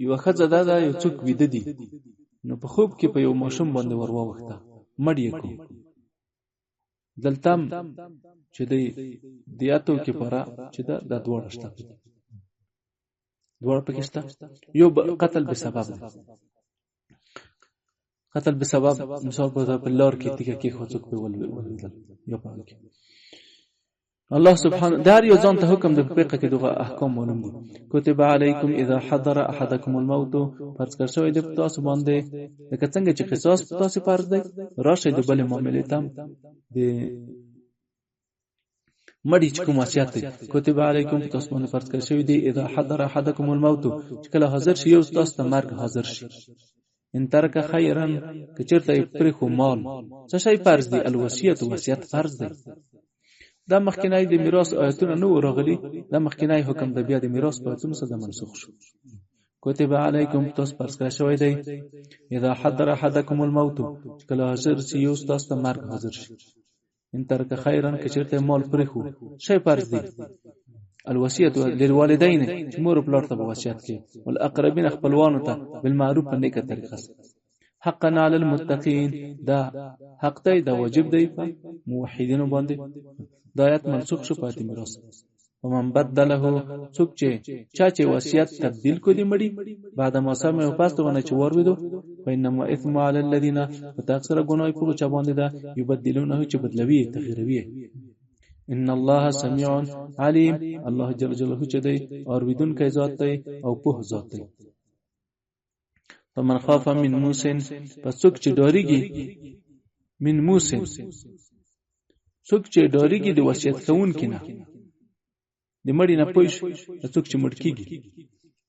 یو ښځه ده دا یو څوک ویده دي، نو په خوب کې په یو ماشوم باندې ور واوښته، مړ یې کو. دلته چې د دیاتو کې پاره چې دا دواړه شته، دواړه پکې شته. یو قتل به سبب دی، قتل به سبب مثال په لار کې تیګه کې خو څوک په ولوېدل یا په کې. الله سبحانه دار یو ځان ته حکم د فقہ کې دغه احکام معلوم دي. کتب علیکم اذا حضر احدکم الموت، فرض کړ شوی دی په تاسو باندې لکه څنګه چې قصاص په تاسو فرض دی، راشئ د بلې معاملې ته د مړي چې کوم وصیت دی. کتب علیکم په تاسو باندې فرض کړ شوی دی اذا حضر احدکم الموت، چې کله حاضر شي یو تاسو ته مرګ حاضر شي. ان ترک خیرا، که چېرته یې پرېښو مال، څه شی فرض دی؟ الوصیت، وصیت فرض دی. دا مخکنی د میراث آیتونه نه وو راغلي، دا مخکنی حکم د بیا د میراث په آیتونو سره منسوخ شو. کتب علیکم تاسو فرض کړی شوی دی اذا حضر احدکم الموت، چې کله حاضر شي یو ستاسو ته مرګ حاضر شي. ان ترک خیرا، که چېرته مال پرېښو، شی فرض دی؟ الوصیت للوالدین، چې مور او پلار ته به وصیت کوي، والاقربین، خپلوانو ته، بالمعروف، په نیکه طریقه سره. حقا علی المتقین، دا حق دی، دا واجب دی په موحدینو باندې. دا آیت منسوخ شو پاتې میراث. ومن بدله، څوک چې چا چې وصیت تبدیل کو دی مړي بعد ما سمع پس دونه چې واورېدو، فإنما اثم علی الذین، په تحقیق سره ګناه په چا باندې ده، یبدلونه، چې بدلوي تغیروي. ان الله سمیع علیم، الله جل جلاله چې دی اورېدونکی ذات دی او پوه ذات دی. فمن خاف من موسن، پس څوک چې ډاریږي، من موسن، څوک چې ډاریږي د وصیت کوونکي نه، د مړي نه پوه شو، څوک چې مړ کېږي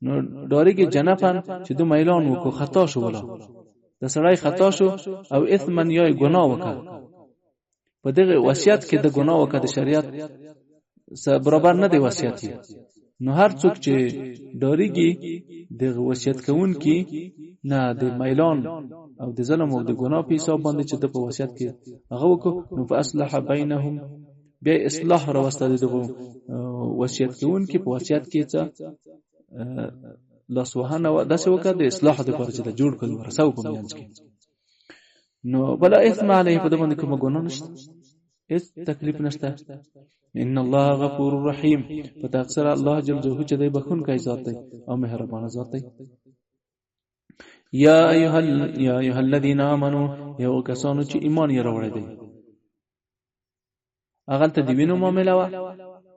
نو ډاریږي جنفا چې دومره اعلان وکړو خطا شو، ولا د سړی خطا شو او اثما یا یې ګناه وکړه، په دغه وصیت کې د ګناه وکړه، د شریعت برابر نه دی وصیت یې. نو هر څوک چې ډاریږي د وصیت کوونکي نه د میلان او د ظلم او د ګناه په حساب باندې چې د په وصیت کې هغه وکړو، نو فاصلح بینهم، بیا اصلاح راوسته د دغو وصیت کوونکي په وصیت کې څه لاسوهنه داسې وکړه د اصلاح دپاره چې د جوړ کړو ورسو په منځ کې، نو بلا اثم علیه، په ده باندې کومه ګناه نشته، هیڅ تکلیف نشته. ان الله غفور رحیم، په تحقیق سره الله جل جلاله چې دی بخښونکی ذات دی او مهربانه ذات دی. یا ایها الذین آمنو، یو کسانو چې ایمان یې راوړی دی. هغلته د وینو معامله وه،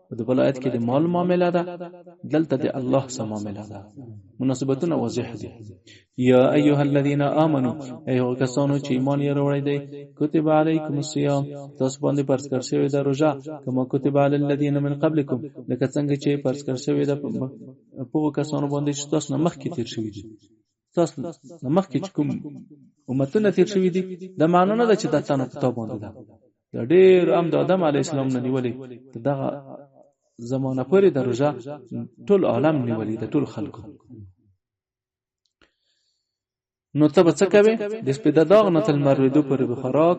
په د بل آیت کې د مال معامله ده، دلته د الله سره معامله ده، مناسبتونه واضح دي. یا ایها الذین آمنو، ای هغه کسانو چې ایمان یې راوړی دی، کتب علیکم الصیام، تاسو باندې فرض کړ شوې ده روژه، کما کتب علی الذین من قبلکم، لکه څنګه چې فرض کړ شوې ده په هغو کسانو باندې چې تاسو نه مخکې تېر شوي دي. تاسو نه مخکې چې کوم امتونه تېر شوي دي، دا معنا نه ده چې دا تانه په تا باندې ده، دا ډېر هم د آدم علیه السلام نه نیولې د دغه زمانه پورې د روژه ټول عالم نیولې د ټول خلکو. نو ته به څه کوې؟ د سپېده داغ نه تر لمر لوېدو پورې به خوراک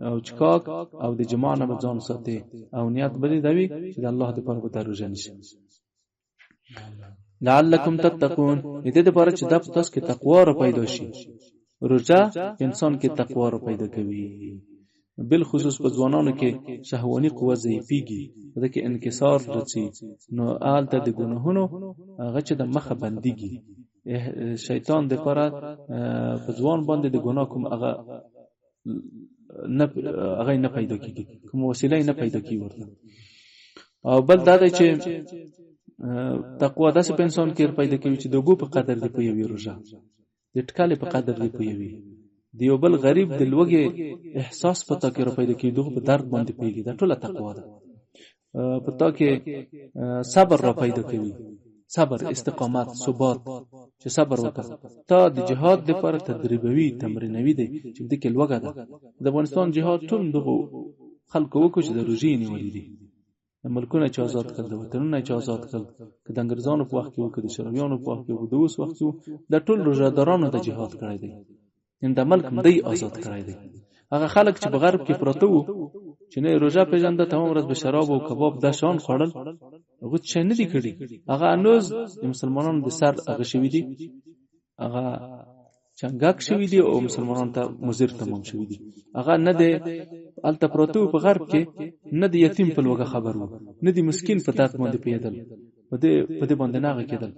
او چکاک او د جماع نه به ځان ساتې، او نیت به دې دا وي چې د الله دپاره به دا روژه نیسې. لعلکم تتقون، د دې دپاره چې دا په تاسو کې تقوا را پیدا شي. روژه انسان کې تقوا را پیدا کوي، بالخصوص په ځوانانو کې شهواني قوه ضعیفیږي، په ده کې انکسار راځي، نو هلته د ګناهونو هغه چې د مخه بندیږي. شیطان دپاره په ځوان باندې د ګناه کوم هغه نه هغه نه پیدا کیږي، کوم وسیله نه پیدا کیږي ورته. او بل دا دی چې تقوا داسې په انسان کې پیدا کوي چې د اوبو په قدر دی پوهوي، روژه د ټکالې په قدر دی پوهوي، د یو بل غریب د لوږې احساس په تا کې را پیدا کوي، دغه په درد باندې پوهېږي، دا ټوله تقوا ده. په تا کې صبر را پیدا کوي، صبر، استقامت، ثبات، چې صبر وکړه. تا د جهاد لپاره تدریبوي، تمرینوي دی چې په دې کې لوږه ده. د افغانستان جهاد ټول دغو خلکو وکړو چې د روژې نیولې دي، د ملکونه چې آزاد کړل، د وطنونه چې آزاد کړل، که د انګریزانو په وخت کې وو، که د شورویانو په وخت کې وو، د اوس وخت کې وو، دا ټول روژهدارانو د جهاد کړی دی، ان دا ملک هم دی آزاد کړی دی. هغه خلک چې په غرب کې پراته وو چې نه یې روژه پېژنده، تمام ورځ به شراب او کباب دا شیان خوړل، هغه څه نه دي کړي، هغه انوز د مسلمانانو د سر هغه شوي دي، هغه چنګک شوي دي او مسلمانانو ته مضر تمام شوي دي. هغه نه دی هلته پراته وو په غرب کې، نه د یتیم په لوږه خبر وو، نه د مسکین په درد باندې پوهېدل، په دې باندې نه هغه کېدل.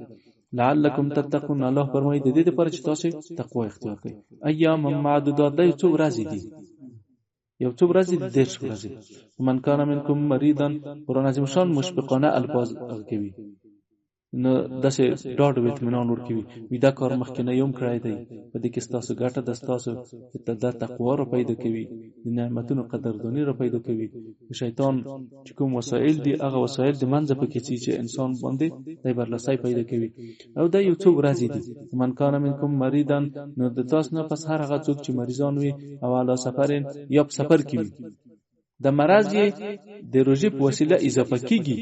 لعلکم تتقون، الله فرمایي د دې لپاره چې تاسو تقوا اختیار کړئ. ایام معدودات، دا یو څو ورځې دي، یو څو ورځې دي، 30 ورځې. من کان منکم مریضا، قرآن عظیم شان مشفقانه الفاظ هغه کوي، نو داسې ډاډ او اطمینان ورکوي، وي دا کار مخکې نه یم کړی دی، په دې کې ستاسو ګټه ده، ستاسو دا تقوا را پیدا کوي، د نعمتونو قدرداني را پیدا کوي. د شیطان چې کوم وسایل دي هغه وسایل د منځه پکې ځي چې انسان باندې دی برلاسی پیدا کوي. او دا یو څو ورځې دي. من کان منکم مریضا، نو د تاسو نه پس هر هغه څوک چې مریضان وي او علی سفر یا په سفر کې وي، د مرض یې د روژې په وسیله اضافه کیږي،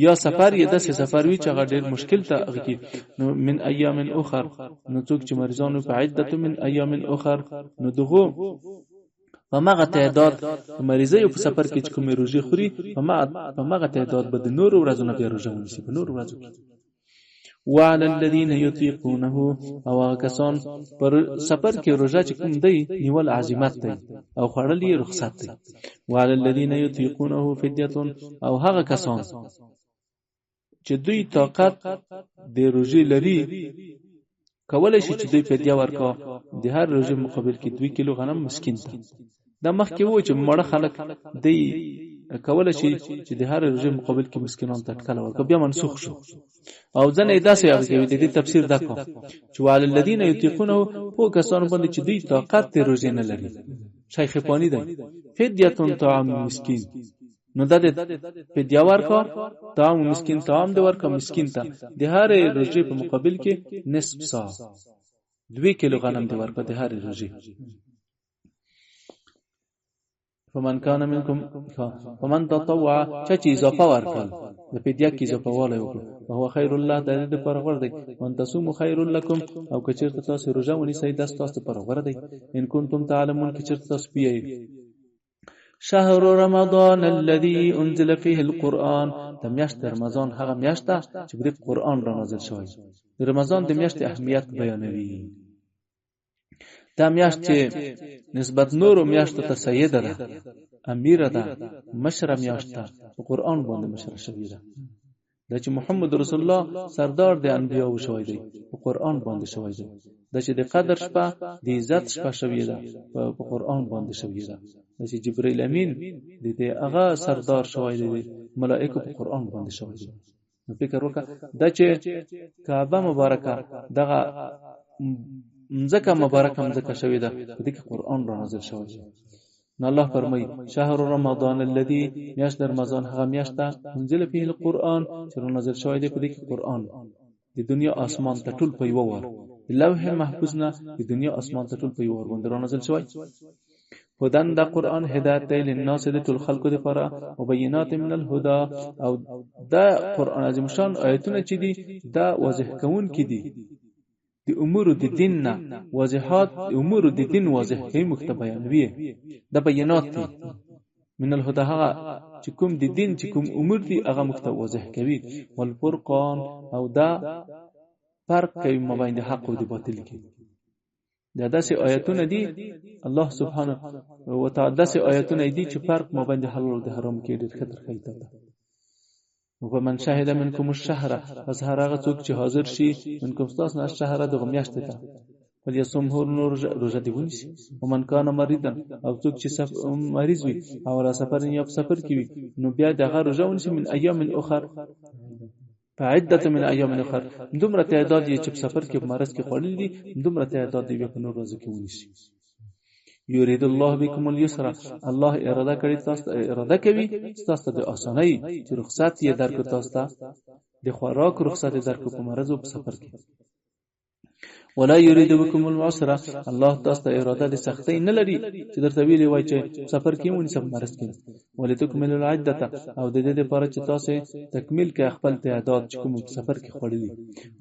یا سفر یې داسې سفر وي چې هغه ډېر مشکل ته هغه کي، نو من ایام اخر، نو څوک چې مریضان وي په عدت من ایام اخر، نو دغو په مغه تعداد په مریضۍ او په سفر کې چې کومې روژې خوري په مغه تعداد به د نورو ورځو نه بیا روژه ونیسي په نورو ورځو کې. وعلى الذين يطيقونه، او هغه کسان پر سفر کې روژه چې کوم دی نیول عزیمت دی او خوړل یې رخصت دی. وعلى الذين يطيقونه فدیة، او هغه کسان چې دوی طاقت د روژې لري کولی شي چې دوی فدیه ورکا د هر روژې مقابل کې 2 کیلو غنم مسکین ته. دا مخکې وو چې مړه خلک دی کولی شي چې د هر روژې مقابل کې مسکینان ته اټکل ورکړي، بیا منسوخ شو. او ځنې داسې هغه کوي د دې تفسیر دا کوم چې وعلى الذين يطيقونه، په کسانو باندې چې دوی طاقت د روژې نه لري، شیخ پانی دی، فدیة طعام مسکین، نو دا د فدیه ورکا طعام مسکین، طعام د ورکا مسکین ته د هر روژې په مقابل کې نصف سا 2 کیلو غنم د ورکا د هر روژې. فمن کان منکم فمن تطوع، چا چې اضافه ورکړل د فدیه کې اضافه والی وکړو، فهو خیر الله، د دې لپاره غوره دی. وان تصوموا خیر لکم، او که چېرته تاسو روژه ونیسئ دا ستاسو لپاره غوره دی. ان کنتم تعلمون، که چېرته تاسو پوهیږئ. شهر رمضان الذي انزل فيه القرآن، د میاشت رمضان هغه میاشت ده چې په دې قرآن را نازل شوی. د رمضان د میاشتې اهمیت بیانوي. دا میاشت چې نسبت نورو میاشتو ته سیده ده، امیره ده، مشره میاشت ده، په قرآن باندې مشره شوې ده. دا چې محمد رسول الله سردار د انبیاو شوی دی، په قرآن باندې شوی دی. دا چې د قدر شپه د عزت شپه شوې ده، په قرآن باندې شوې ده. دا چې جبرئیل امین د دې هغه سردار شوی دی، ملائکو په قرآن باندې شوی دی. نو فکر وکړه دا چې کعبه مبارکه دغه مځکه مبارکه مځکه شوې ده، په دې کې قرآن را نازل شوی دی. نو الله فرمایي شهر رمضان الذي، میاشت د رمضان هغه میاشت ده، انزل فيه القرآن، چې را نازل شوی دی په دې کې قرآن. د دنیا اسمان ته ټول په یوه وار، د لوح محفوظ نه د دنیا اسمان ته ټول په یوه وار باندې را نازل شوی. هدن دا قرآن هدایت دی للناس د ټول خلکو دپاره، وبینات من الهدی، او دا قرآن عظیم شان آیتونه چې دي دا واضح کوونکي دي د امور د دین نه، واضحات د امور د دین واضح کوي، موږ ته بیانوي. دا بینات دي من الهدی، هغه چې کوم د دین چې کوم امور دي هغه موږ ته واضح کوي. والفرقان، او دا فرق کوي مابین د حق او د باطل کې. دا داسې آیتونه دي الله سبحانه وتعالی داسې آیتونه دي چې فرق مابین د حلال او د حرام کې ډېر ښه درښایي تاته. ومن شهد منکم الشهر، پس هر هغه څوک چې حاضر شي منکم ستاسو نه الشهر دغه میاشتې ته، فلیصمه، نو روژه دې ونیسي. ومن کان مریضا، او څوک چې مریض وي او علی سفر یا په سفر کې وي، نو بیا د هغه روژه ونیسي من ایام اخر، فعدة من ایام اخر، دومره تعداد یې چې په سفر کې په مرض کې خوړلي دي دومره تعداد یې بیا په نورو ورځو کې ونیسي. یرید الله بكم اليسر، الله اراده کړی تاسو ته، اراده کوي تاسو ته د اسانۍ چې رخصت یې درکړ تاسو ته، د خوراک رخصت یې درکړ په مرض او په سفر کې. ولا یرید بكم العسر، الله تاسو ته اراده د سختۍ نه لري چې درته ویلي وای چې سفر کې ونیسه په مرض کې. ولتکملوا العدة، او د دې لپاره چې تاسو تکمیل کړئ خپل تعداد چې کوم په سفر کې خوړلي.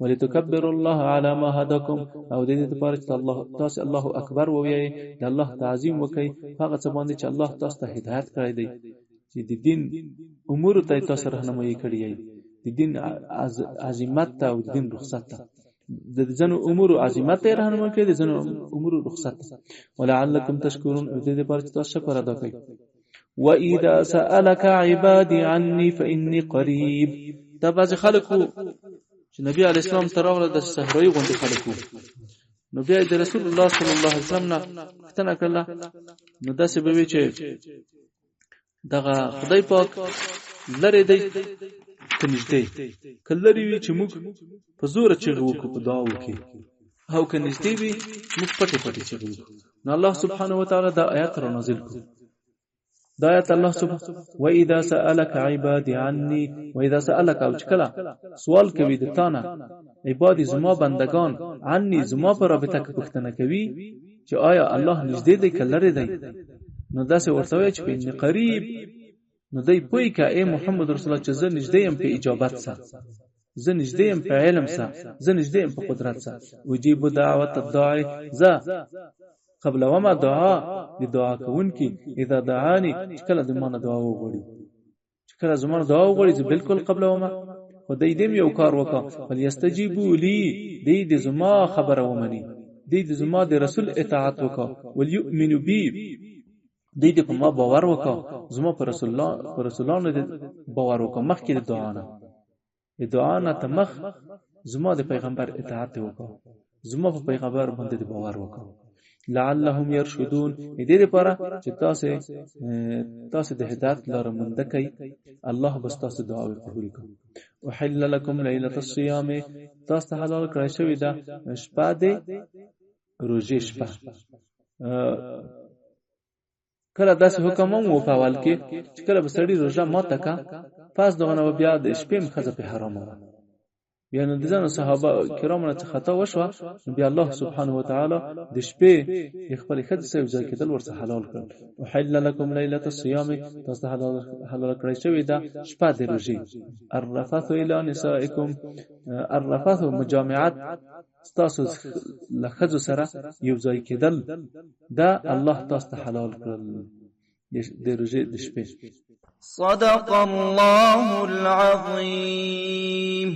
ولتکبروا الله علی ما هداکم، او د دې لپاره چې تاسو الله اکبر ووایئ، د الله تعظیم وکړئ هغه څه باندې چې الله تاسو ته هدایت کړی دی. چې د دین امور ته تاسو راهنمایي کړی یئ، د دین عظمت ته او د دین رخصت ته، د ځینو امور عظمت ته راهنمایي کړی، د ځینو امور رخصت ته. ولعلکم تشکرون، او د دې لپاره چې تاسو شکر ادا کړئ. واذا سالك عبادي عني فاني قريب. دا بعضې خلک وو چې نبی علیه السلام ته راغله، د صحرایي غوندې خلک وو. نو بیا د رسول الله صلی الله علیه وسلم نه پوښتنه کړله، نو داسې به وي چې دغه خدای پاک لرې دی که نږدې؟ که لرې وي چې موږ په زوره چیغې وکړو په دعا وکړي، او که نږدې وي موږ پټې پټې چیغې وکړو. نو الله سبحانه وتعالی دا آیات را نازل کړو. دا آیت الله سبحانه واذا سالك عبادي عني، واذا سالك، او چې کله سوال کوي د تانه عبادي زما بندگان، عني زما په رابطه کې پوښتنه کوي چې آیا الله نږدې دی که لرې دی، نو داسې ورته وایه چې په انی قریب. نو دی پوه که ای محمد رسول الله چې زه نږدې یم په اجابت سره، زه نږدې یم په علم سره، زه نږدې یم په قدرت سره. اجیب دعوت الداعي، زه قبلومه دعا د دعا کوونکي، اذا دعاني، چې کله د ما نه دعا وغواړي، چې کله زما نه دعا وغواړي زه بالکل قبلومه. خو دی دې یو کار وکړه، فلیستجیبوا لي، دی دې زما خبره ومني، دی دې زما د رسول اطاعت وکړه، ولیؤمنوا بي، دی دې په ما باور وکړه، زما په رسول الله په رسولانو دې باور وکړه. مخکې د دعا نه، د دعا نه ته مخ زما د پیغمبر اطاعت وکړه، زما په پیغمبر باندې د باور وکړه. لعلهم يرشدون، دې لپاره چې تاسو د هدایت لاره مونده کوي، الله به ستاسو دعاوې قبول کړي. احل لكم ليله الصيام، تاسو ته حلال کړی شوې ده شپه د روژې شپه. کله داسې حکم هم و په اول کې چې کله به سړي روژه ماته که، پس دغه نه به بیا د شپې هم ښځه پرې حرامه وه. بیا نو د ځینو صحابه کرامو نه څه خطا وشوه، نو بیا الله سبحانه وتعالی د شپې د خپلې ښځې سره یوځای کېدل ورڅخه حلال کړل. احل لکم لیلة الصیام، تاسو ته حلال کړی شوې ده شپه د روژې. الرفث الی نسائکم، الرفث مجامعت، ستاسو له ښځو سره یو ځای کېدل دا الله تاسو ته حلال کړل د روژې د شپې. صدق الله العظیم.